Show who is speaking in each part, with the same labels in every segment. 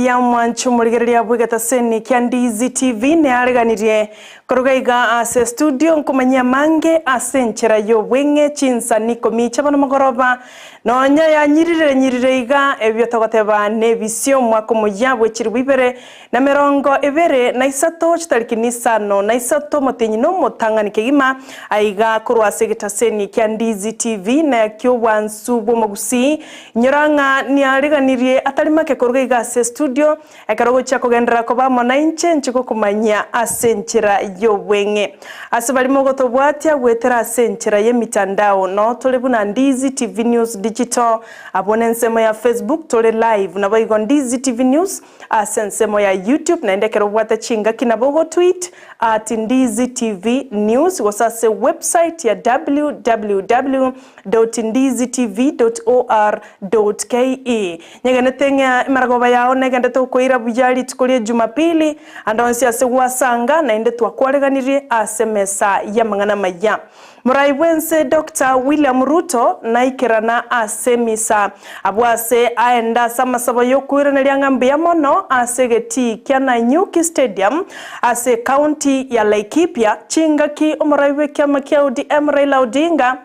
Speaker 1: omuya omwancho omorigereria bw'egetaseni kia Ndizi TV neareganirie koruga iga ase estudio nkomanyia amange ase enchera y'obweng'e chinsani ikomi chiabana mogoroba nonya yanyirire nyirire iga ebio togoteba nebisio omwaka omuya bw'echiribu ibere Na 23 chitariki nisano na isato omotenyi na omotang'ani kegima aiga korwa ase egetaseni kia Ndizi TV na eki'obwansu bw'omogusii. Inyora ng'a niareganirie atari make koruga iga ase estudio ekero ogochia kogenderera koba amo nainche inche gokomanyia ase enchera y'obweng'e. Ase baria mogotobwatia goetera ase enchera y'emitandao noo tore buna Ndizi TV News Digital abwo nensemo ya Facebook tore live naboigo Ndizi TV News Ase ensemo ya YouTube naende ekero obwate chingaki nabo ogotweet at Ndizi TV News gose ase website ya www dot ndizi tv dot or dot ke. Nyegenete ng'a emaragoba yao negendete gokoira buya rituko ria Jumapili ande onsi ase gwasanga naende twakwareganirie ase emesa y'amang'ana amaya. Morai bw'ense Doctor William Ruto naikerana ase emisa abwo ase aenda ase amasabo y'okoiraneria ng'a mbuya mono ase egetii kia Nanyuki Stadium ase ecounty ya Laikipia chingaki omorai bw'ekiama kia ODM Raila Odinga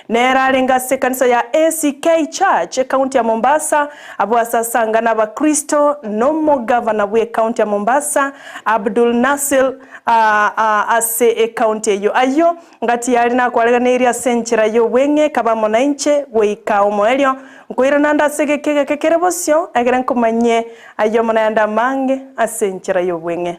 Speaker 1: nere arenge ase ekanisa ya ACK Church ecounty ya Mombasa abwo ase asanga n'abakristo n'omogavana bw'ecounty ya Mombasa Abdul Nasil ase ecounty eyio. Ayio ngati yare nakwareganeirie ase enchera y'obweng'e, ekaba amo nainche goika omoerio. Nkoirana ande ase egeka egeke kere bosio, ekere nkomanyie ayio amo nayande amange ase enchera y'obweng'e.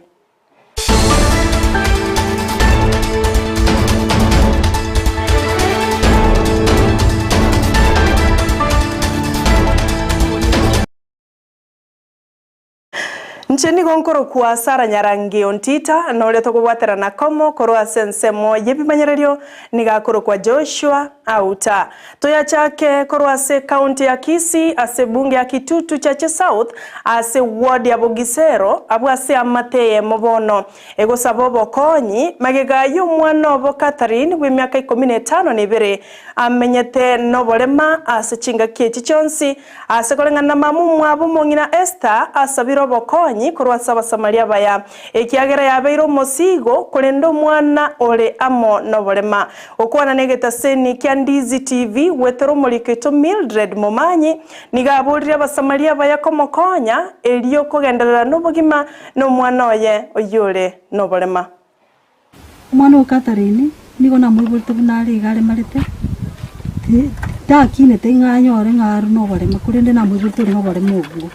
Speaker 1: Inche nigo nkorokwa Sarah Nyarangi Ontita, na oria tokobwaterana komo korwa ase ensemo y'ebimanyererio nigo akorokwa Joshua Auta. Toyachake korwa ase ecounty ya Kisii ase ebunge ya Kitutu Chache South ase ward ya Bogisero abwo ase eamate eyemo bono egosaba obokonyi magega y'omwana obo Catherine bw'emiaka ikomi na etano na ebere amenyete noborema ase chingaki echi chionsi Ase koreng'ana na mama omwabo omong'ina Esta asabire obokonyi korwa ase Abasamaria abaya, ekiagera yabeire omosiigo, korende omwana ore amo noborema. Gokwana negetaseni kia Ndizi TV gwetera omoriki oito Mildred Momanyi, nigo aboririe Abasamaria abaya komokonya erio kogenderera nobogima nomwana oye oyio ore noborema.
Speaker 2: Omwana o Katharine nigo namoiborete buna are iga aremarete, ti takinete ng'a anyore ng'a are na oborema korende namoiborete ore na oborema obwo.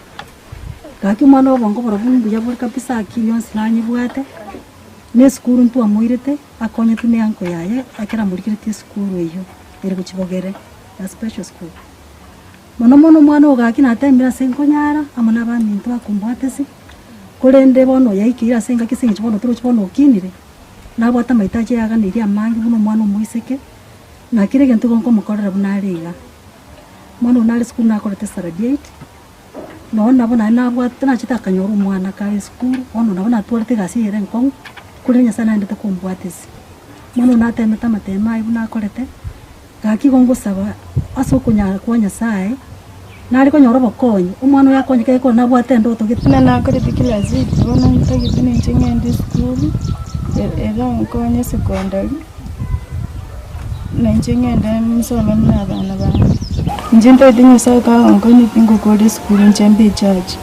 Speaker 2: Gaki omwana obongo borobwo mbuya bore kabisa akili yonsi nanyebwate, na esukuru ntwamoirete, akonyetwe na eanko yaye ekero amorigeretie esukuru eywo ere gochia bogere ya special school. Mono mono omwana oyo gaki natemire ase nkonyara amo na abaminto bakombwatesi, korende bono yaikeire ase engaki ase eng'encho bono torochi bono okinire, nabwate amahitaji ayaganeirie amange buna omwana omoiseke, na kera egento igo nkomokorera buna are iga. Omwana oyo nare esukuru nakorete standard eight, nonye nabo naende nabwate nachete akanyora omwana kare esukuru, bono nabo natwarete egasi eye ere enkong'u, korende Nyasaye naendete kombwatesi. Omwana oyo natemete amatemo aye buna akorete. Gaki igo ngosaba ase okonyara kwa Nyasae, nare konyora obokonyi, omwana oyo akonyeke ekero nabwate endoto gete.
Speaker 3: Buna nakorete class eight bono ntagete ninche ng'ende esukuru, ere ankonye secondary, nainche ng'ende nsome buna abana bande. Inche ntagete Nyasaye kagonkonyete tingokora esukuru inche mbe echache.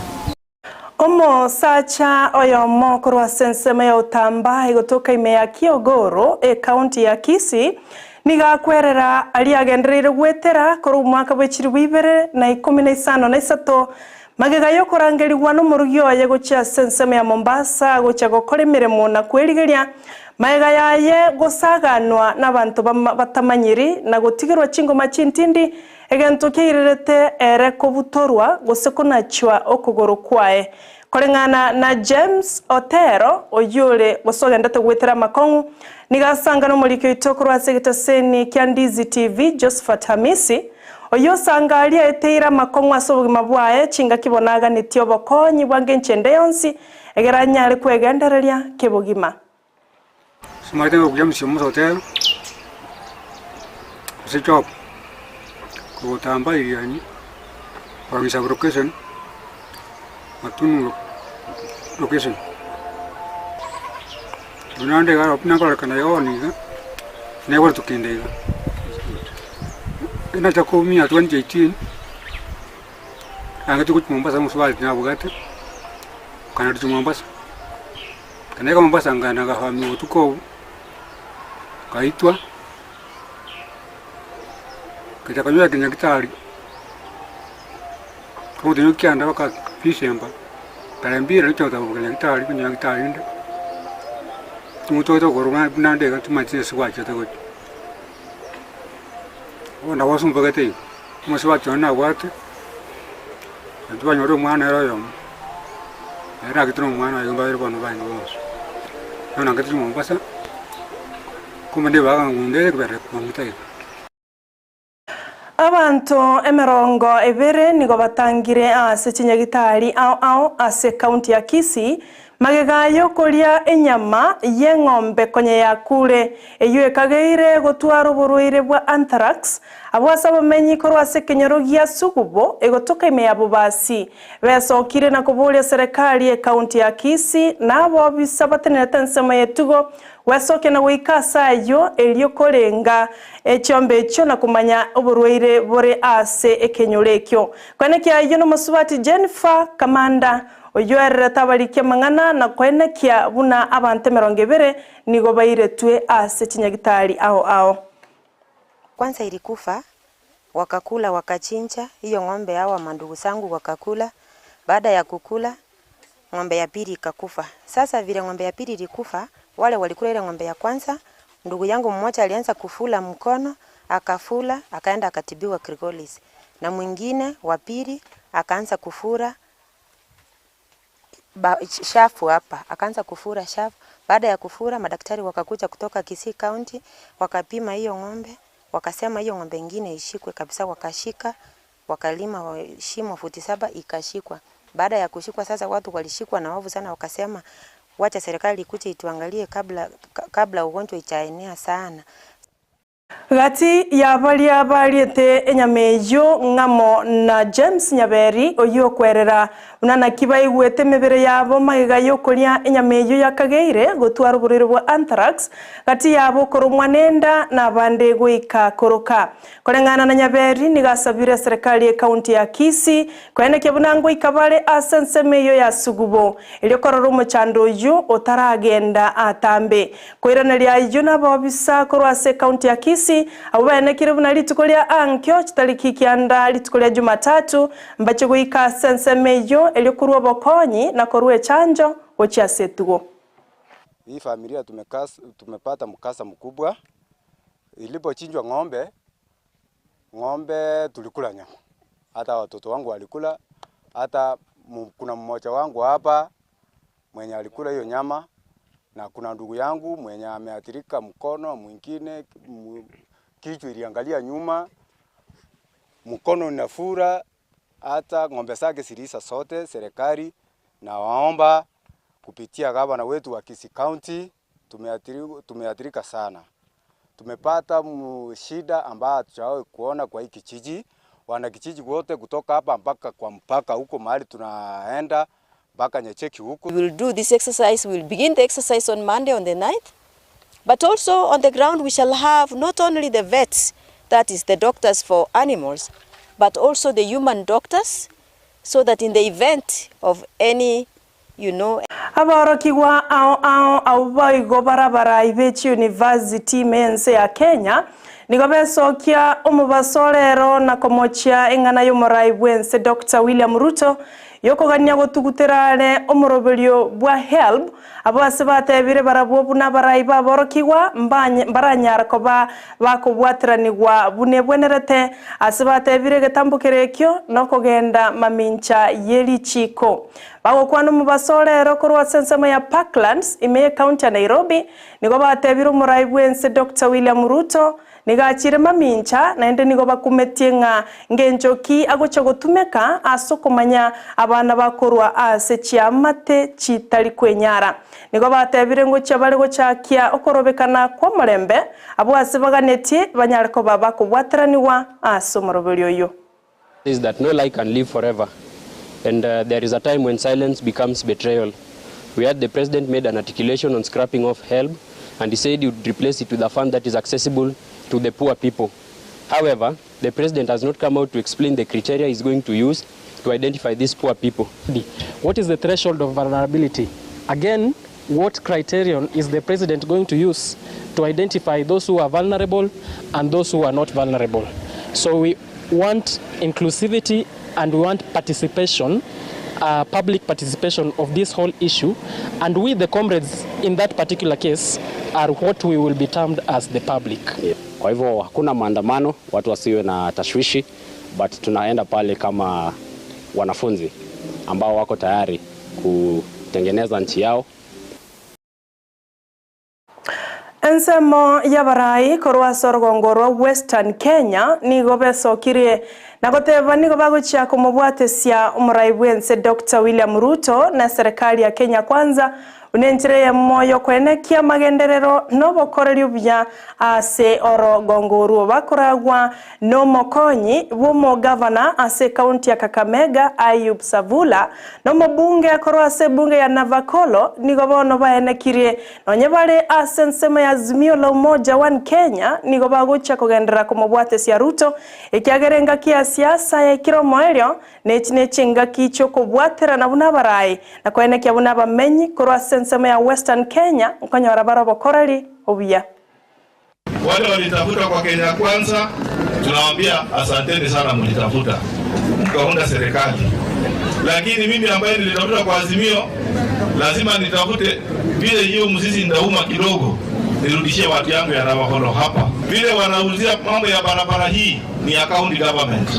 Speaker 1: Omosacha oyomo korwa ase ensemo ya Utamba egotoka ime ya Kiogoro, ecounty ya Kisii, nigo akwerera aria agendereire gwetera korwa omwaka bwe chilifu ibere na ikomi na isano na isato magega yokorangerigwa nomorugi oye gochia ase ensemo ya Mombasa gochia gokora emeremo na kwerigeria magega yaye gosaganwa nabanto batamanyiri na gotigerwa chingoma chintindi Egento kiairerete ere kobutorwa gose konachwa okogoro kwaye. Koreng'ana na James Otero, oyio ore gose ogendete goetera amakong'u, nigo asanga nomoriki oito korwa ase egetaseni kia Ndizi TV, Josephat Hamisi, oyio osanga aria aeteire amakong'u ase obogima bwaye chingaki bono aganetie obokonyi bwa ngencho ende yonsi egere anyare kwegendereria kebogima.
Speaker 4: Omanyete ng'a okuya James Otero, ase job, kogotamba irianyi, korwa sub location, Matunwa. Location. Buna nde iga buna nkorekana iga bono iga, naigorete kende iga. Nacha koumia 2018, nagete gochia Mombasa omosubati nabwate, nkaenda Mombasa. Ekero naika Mombasa nkaenda nkafamia obotuko obwo, nkaitwa, nkacha konyora kinyagitari, ogotenena kianda mpaka December, tarehe mbili nachia gotaboka nyagitari konyora nyagitari inde, omonto ogocha korwa buna nde iga timanyeti ase gwachete gochia. Bono nabo asumbogete igo, omosubati one nabwate, intwe twanyora omwana ere oyomo, ere nagete na omwana oye mbabere bono barenge bonsi. Bono nangete Mombasa, kumbe nibaga ng'unde ekebere kong'ita iga.
Speaker 1: Abanto emerongo ebere nigo batangire ase chinyagitari ao ao ase ekaunti ya Kisii magega y'okoria enyama y'eng'ombe konya yakure, eyio ekageire gotwara oborwaire bwa anthrax abwo ase abamenyi korwa ase ekenyoro gia Sugubo egotoka ime ya Bobasi besokire na koboria serikali y'ekaunti ya Kisii na abobisa batenerete ensemo y'etugo Gwesokia na goika ase ayio, erio korenga echiombe echio na komanya oborwaire bore ase ekenyoro ekio. Koenekia ayio nomosubati Jennifer Kamanda, oyio oererete abariki amang'ana na koenekia buna abanto 20 nigo bairetwe ase chinyagitari ao ao.
Speaker 5: Kwanza ilikufa, wakakula wakachinja, hiyo ng'ombe hawa mandugu zangu wakakula, baada ya kukula ng'ombe ya pili ikakufa. Sasa vile ng'ombe ya pili ilikufa, wale walikula ile ng'ombe ya kwanza, ndugu yangu mmoja alianza kufula mkono, akafula, akaenda akatibiwa Kilgoris. Na mwingine wa pili akaanza kufura ba, shafu hapa, akaanza kufura shafu. Baada ya kufura, madaktari wakakuja kutoka Kisii County, wakapima hiyo ng'ombe, wakasema hiyo ng'ombe ingine ishikwe kabisa, wakashika wakalima shimo futi saba ikashikwa. Baada ya kushikwa sasa, watu walishikwa na hofu sana, wakasema wacha serikali ikuje ituangalie kabla, kabla ugonjwa ichaenea sana.
Speaker 1: Gati ya baria bariete enyama eyio ng'amo na James Nyaberi oyio okwerera buna naki baigwete emebere yabo magega y'okoria enyama eyio yakageire gotwara oborwaire bwa anthrax gati yabo okoromwa nenda na abande goika koroka. Koreng'ana na Nyaberi nigo asabire eserekari y'ecounty ya Kisii koenekia buna ngoika bare ase ensemo eyio ya Sugubo erio korora omochando oyio otaragenda atambe. Koiraneria ayio nabaobisa korwa ase ecounty ya Kisii abwo baenekire buna rituko ria ankio chitariki kianda rituko ria Jumatatu mbache goika ase ensemo eyio erio korwa obokonyi na korwa echanjo gochia ase etugo.
Speaker 6: Hii familia tumepata mkasa mkubwa, ilipochinjwa ng'ombe, ng'ombe tulikula nyama, hata watoto wangu walikula, hata kuna mmoja wangu hapa mwenye alikula hiyo nyama, na kuna ndugu yangu mwenye ameathirika mkono, mwingine kichwa iliangalia nyuma, mkono inafura, hata ng'ombe zake ziliisha zote. Serikali na waomba kupitia gavana wetu wa Kisii County, tumeathirika sana. Tumepata shida ambayo hatujawahi kuona kwa hii kijiji. Wanakijiji wote kutoka hapa mpaka kwa mpaka huko mahali tunaenda mpaka Nyacheki huko.
Speaker 7: We will do this exercise, we will begin the exercise on Monday on the 9th, but also on the ground we shall have not only the vets, that is the doctors for animals, but also the human doctors, so that in the event of any, you know,
Speaker 1: Aborokigwa ao ao abwo boigo barabarai be chiuniversity ime ense ya Kenya nigo besokia omobaso orero na komochia eng'ana y'omorai bw'ense Doctor William Ruto yokogania gotugutera are omoroberio bwa HELB abwo ase batebire barabwo buna abarai baborokigwa mbaranyara koba bakobwateranigwa buna ebwenerete ase batebire egetambo kere ekio nokogenda mamincha ye richiko. Bagokwana omobaso orero korwa ase ensemo ya Parklands ime y'ecounty ya Nairobi, nigo batebire omorai bw'ense Doctor William Ruto nigo achire mamincha naende nigo bakumetie ng'a ngencho ki agochia gotumeka ase okomanya abana bakorwa ase chiamate chitari kwenyara. Nigo batebire ngochia bare gochakia okorobekana kw'omorembe abwo ase baganetie banyare koba bakobwateranigwa ase omoroberio oyio.
Speaker 8: Says that no lie can live forever and there is a time when silence becomes betrayal. We heard the president made an articulation on scrapping off HELB and he said he would replace it with a fund that is accessible to the poor people. However, the president has not come out to explain the criteria he's going to use to identify these poor people.
Speaker 9: What is the threshold of vulnerability? Again, what criterion is the president going to use to identify those who are vulnerable and those who are not vulnerable? So we want inclusivity and we want participation, public participation of this whole issue. And we, the comrades, in that particular case, are what we will be termed as the public.
Speaker 10: Kwa hivyo hakuna maandamano, watu wasiwe na tashwishi, but tunaenda pale kama wanafunzi ambao wako tayari kutengeneza nchi yao.
Speaker 1: Ensemo y'abarai korwa ase orogongo rwa Western Kenya nigo besokirie na goteba nigo bagochia komobwatesia omorai bwense Dr. William Ruto na serikali ya Kenya Kwanza unenchire ya moyo kwenekia magenderero nobokorerio buya ase orogongo orwo bakoragwa nomokonyi bw'omogavana ase kaunti ya Kakamega Ayub Savula nomobunge akorwa ase bunge ya Navakolo nigo bono baenekirie nonye bare ase ensemo ya Azimio la Umoja One Kenya nigo bagochia kogenderera komobwatesia Ruto ekiagera engaki ya siasa yaikire omoerio nechi nechi engaki chiokobwaterana buna abarai na kwenekia buna abamenyi korwa ase ensemo ya Western Kenya nkonyora bare obokoreri obuya.
Speaker 11: Wale walitafuta kwa Kenya Kwanza, tunawaambia asanteni sana, mlitafuta mkaunda serikali. Lakini mimi ambaye nilitafuta kwa Azimio, lazima nitafute vile hiyo mzizi ndauma kidogo, nirudishie watu yangu ya Navakholo hapa. Vile wanauzia mambo ya barabara hii ni ya county government,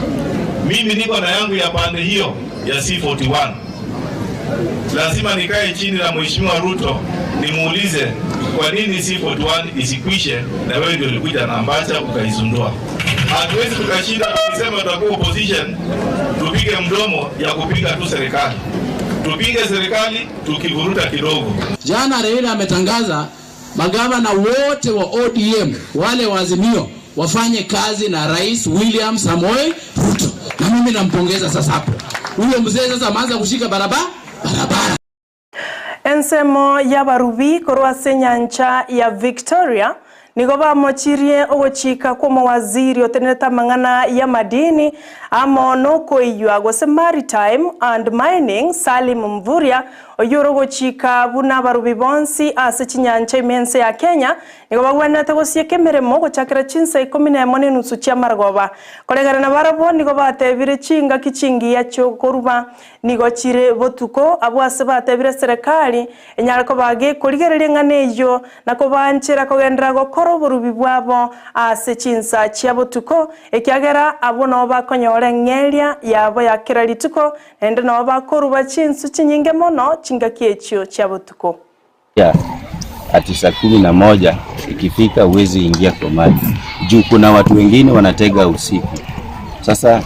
Speaker 11: mimi niko na yangu ya pande hiyo ya C41. Lazima nikae chini na Mheshimiwa Ruto nimuulize kwa nini C41 isikwishe, na wewe ndio ulikuja na Ambacha ukaizundua. Hatuwezi tukashinda tukisema tutakuwa opposition, tupige mdomo ya kupiga tu serikali, tupige serikali tukivuruta kidogo.
Speaker 12: Jana Raila ametangaza magavana wote wa ODM wale wa Azimio wafanye kazi na Rais William Samoei Ruto, na mimi nampongeza sasa hapo. Huyo mzee sasa ameanza kushika barabara barabara.
Speaker 1: Ensemo y'abarubi korwa ase enyancha ya Victoria nigo bamochirie ogochika kwa omowaziri otenenete amang'ana ya madini amo nokoiywa gose maritime and mining Salim Mvurya oywo ore ogochika buna abarubi bonsi ase chinyancha ime ense ya Kenya nigo bagwenerete gosieka emeremo gochakera chinsa ikomi na emo na enusu chia amarogoba koregana na barabwo nigo batebire chingaki chingiya chiokoruba nigo chire botuko abwo ase batebire serikali enyare kobaga ekorigereria eng'ana eywo na kobanchera kogenderera gokora oborubi bwabo ase chinsa chia botuko ekiagera abwo nabo bakonyora eng'eria yabo ya kera rituko naende nabo bakoruba chinsu chinyinge mono chingaki echio chia botuko.
Speaker 13: Ya, ati saa 11 ikifika huwezi ingia kwa maji juu kuna watu wengine wanatega usiku. Sasa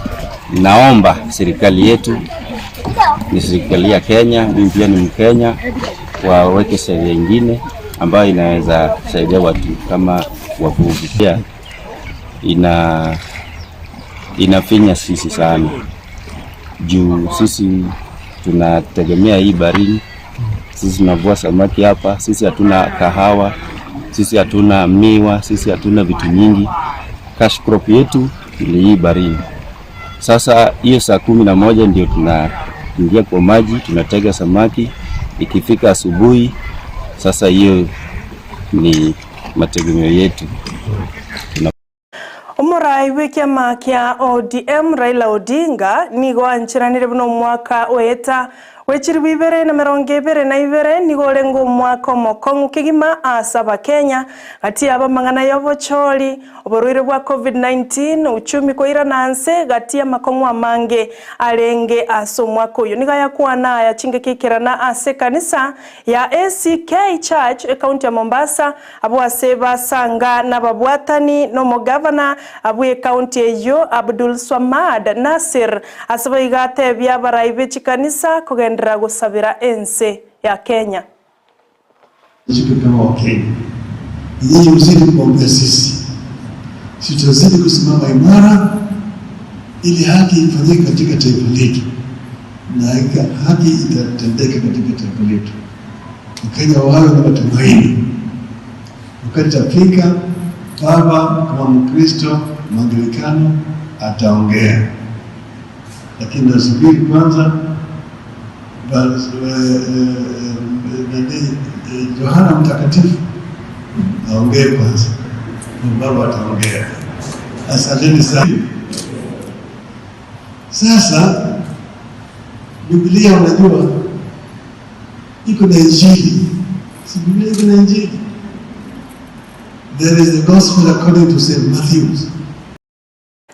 Speaker 13: naomba serikali yetu, ni serikali ya Kenya, mimi pia ni Mkenya, waweke sheria ingine ambayo inaweza saidia watu kama wavuvi. Pia inafinya sisi sana juu sisi tunategemea hii barini. Sisi tunavua samaki hapa, sisi hatuna kahawa, sisi hatuna miwa, sisi hatuna vitu nyingi. Cash crop yetu ni hii barini. Sasa hiyo saa 11 ndio tunaingia kwa maji, tunatega samaki. Ikifika asubuhi, sasa hiyo ni mategemeo yetu.
Speaker 1: Omorai bwa ekiama kia ODM Raila Odinga nigo anchiranire buna omwaka oeta wechiribu ibere na mirongo ibere na ibere nigo orenge omwaka omokong'u kegima ase abakenya gati ya abamang'ana ya obochori oborwaire bwa COVID-19 uchumi koirana nse gati ya amakong'u amange arenge ase omwaka oyo nigo ayakwana aya chingeki ase ekanisa ya ACK Church ekaunti ya Mombasa abwo ase basanga na ababwatani na omogavana abwo ekaunti eyo Abdul Swamad Nasir ase baiga atebia abarai be chikanisa kogenderera gosabera ense ya Kenya.
Speaker 14: Kama Wakenya, nyinyi mzidi kuombea sisi, sisi tutazidi kusimama imara ili haki ifanyike katika taifa letu na haki itatendeka katika taifa letu. Wakenya wawe na matumaini. Wakati itafika, baba kama Mkristo Mwanglikano ataongea, lakini nasubiri kwanza nani Yohana Mtakatifu aongee kwanza, baba ataongea. Asanteni sana. Sasa Biblia unajua iko na Injili, si Biblia iko na Injili? There is the gospel according to St. Matthew.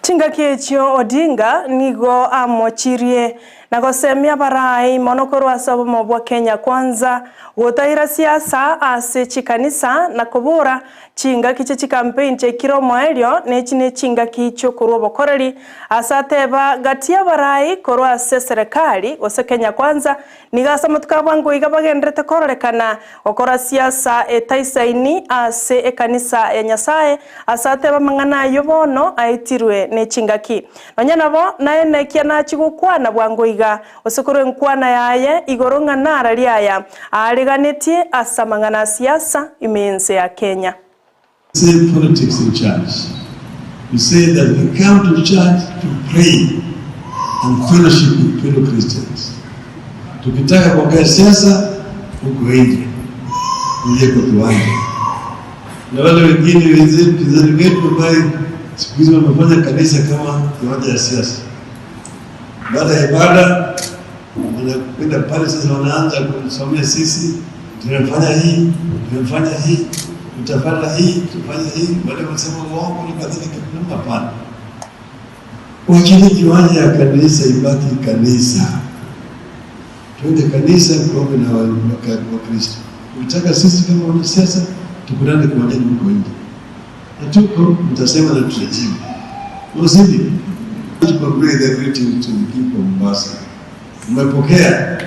Speaker 1: Chingaki echio Odinga nigo amochirie na gosemia abarai mono korwa ase obomo bwa Kenya Kwanza gotaira siasa ase chikanisa na kobora chingaki chia chicampaign chiaikire omoerio na echi ne chingaki chiokorwa obokoreri ase ateba gati ya abarai korwa ase eserekari gose Kenya Kwanza Nigo ase amatuko a bwango iga bagenderete kororekana gokora siasa etaisaini ase ekanisa ya Nyasae, ase atebe amang'ana ayio bono aetirwe ne chingaki. Nonya nabo, naye nekia nachie gokwana bwango iga, gose korwa enkwana yaye igoro ng'a nararie aya aareganetie ase amang'ana a siasa ime y'ense ya Kenya.
Speaker 14: Say politics in church. We say that we come to church to pray and fellowship with fellow Christians. Tukitaka kuongea siasa huko nje, nje kwa kiwanja, na wale wengine wenzetu pinzani wetu ambaye siku hizi wamefanya kanisa kama kiwanja ya siasa. Baada ya ibada wanakwenda pale sasa, wanaanza kusomea sisi tumefanya hii, tumefanya hii, tutafanya hii, tutafanya hii, wale wanasema uongo na kadhalika. Hapana, wacheni kiwanja ya kanisa ibaki kanisa. Twende kanisa kuombe na Wakristo. Ukitaka sisi kama wanasiasa tukutane kiwanjani huko nje, na tuko mtasema na tutajibu, sivyo? Convey the greeting to the people of Mombasa. Mmepokea?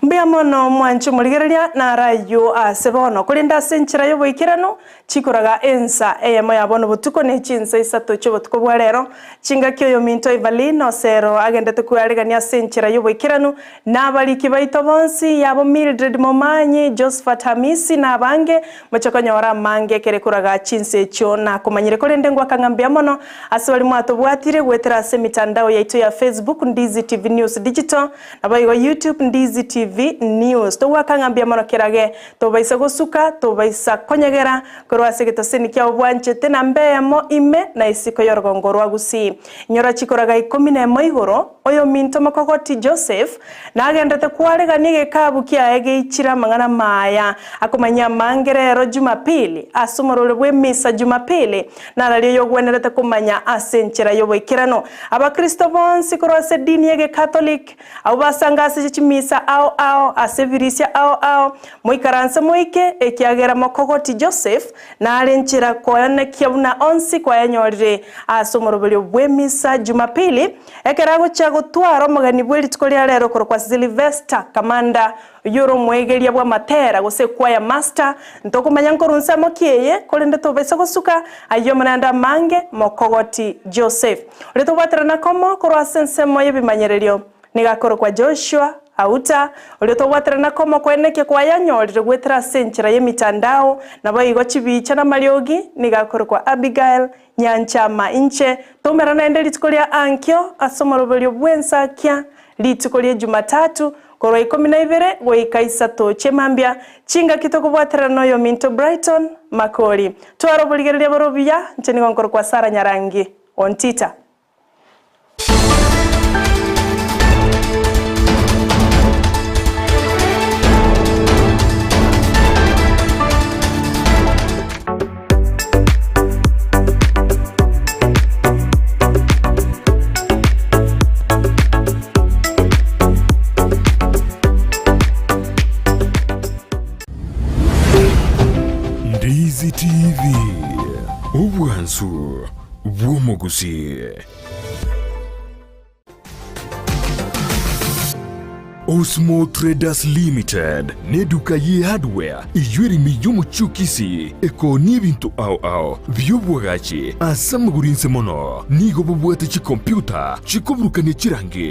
Speaker 1: Mbuya mono mwanche omorigereria naro ayio ase bono, korende ase enchera y'oboikeranu chikoraga ensa eyemo ya bono botuko ne chinsa isato chi'obotuko bwa rero, chingaki oyominto Evelyn Osero agendete kwearegania ase enchera y'oboikeranu na abariki baito bonsi, yabo Mildred Momanyi, Josphat Hamisi na abange, moche konyora amange ekere koraga chinsa echio nakomanyire korende ngwaka ng'a mbuya mono ase baria mwatobwatire goetera ase emitandao yaito ya Facebook Ndizi TV News Digital Naboigo YouTube Ndizi TV News. Togwaka ng'a mbuya mono kerage tobaisa gosuka, tobaisa konyegera korwa ase egetoseni kiao bwanchete namba eyemo ime na isiko y'orogongo rwa Gusii. Inyora chikoraga ikomi nemo igoro, oyominto mokogoti Joseph nagenderete kwaregania egekabu kiaye geichire amang'ana amaya akomanyia amange rero Jumapili ase omorwori bw'emisa Jumapili Narario oyogwenerete komanya ase enchera y'oboikeranu. Abakristo bonsi korwa ase edini y'Egekatoliki, abwo basangasete chimisa ao ao ase ebirisia ao ao, moikaranse moike, ekiagera mokogoti Joseph nare enchera koenekia buna onsi kwayanyorire ase omoroberio bw'emisa Jumapili, ekero agochia gotwara omogeni bwe rituko ria rero okorokwa Sylvester Kamanda Oyio ore omwegeria bw'amatera, gose choir master, ntokomanya nkorwa nsemo ki eye, korende tobaisa gosuka ayio naende amange, mokogoti Joseph. Oria tobwaterana komo korwa ase ensemo y'ebimanyererio, nigo akorokwa Joshua Auta, oria tobwaterana komo koenekia kwayanyorire goetera ase enchera y'emitandao, naboigo chibicha na amariogi, nigo akorokwa Abigail Nyanchama. Inche toumera naende rituko ria ankio ase omoroberio bw'ensakia, Rituko ria Jumatatu, korwa ikomi na ibere goika isato chi'emambia, chingaki tokobwaterana noyominto Brighton Makori. Twara oborigereria bore obuya, inche nigo nkorokwa Sarah Nyarangi Ontita.
Speaker 15: Ndizi TV, obwansu bw'omogusii. Osmo Traders Limited n'eduka ye hardware eyio ere ime y'omochie o Kisii ekoonia ebinto ao ao bi'obwagachi ase amagoro inse mono. Nigo bobwate chikompiuta chikoburukania chirangi.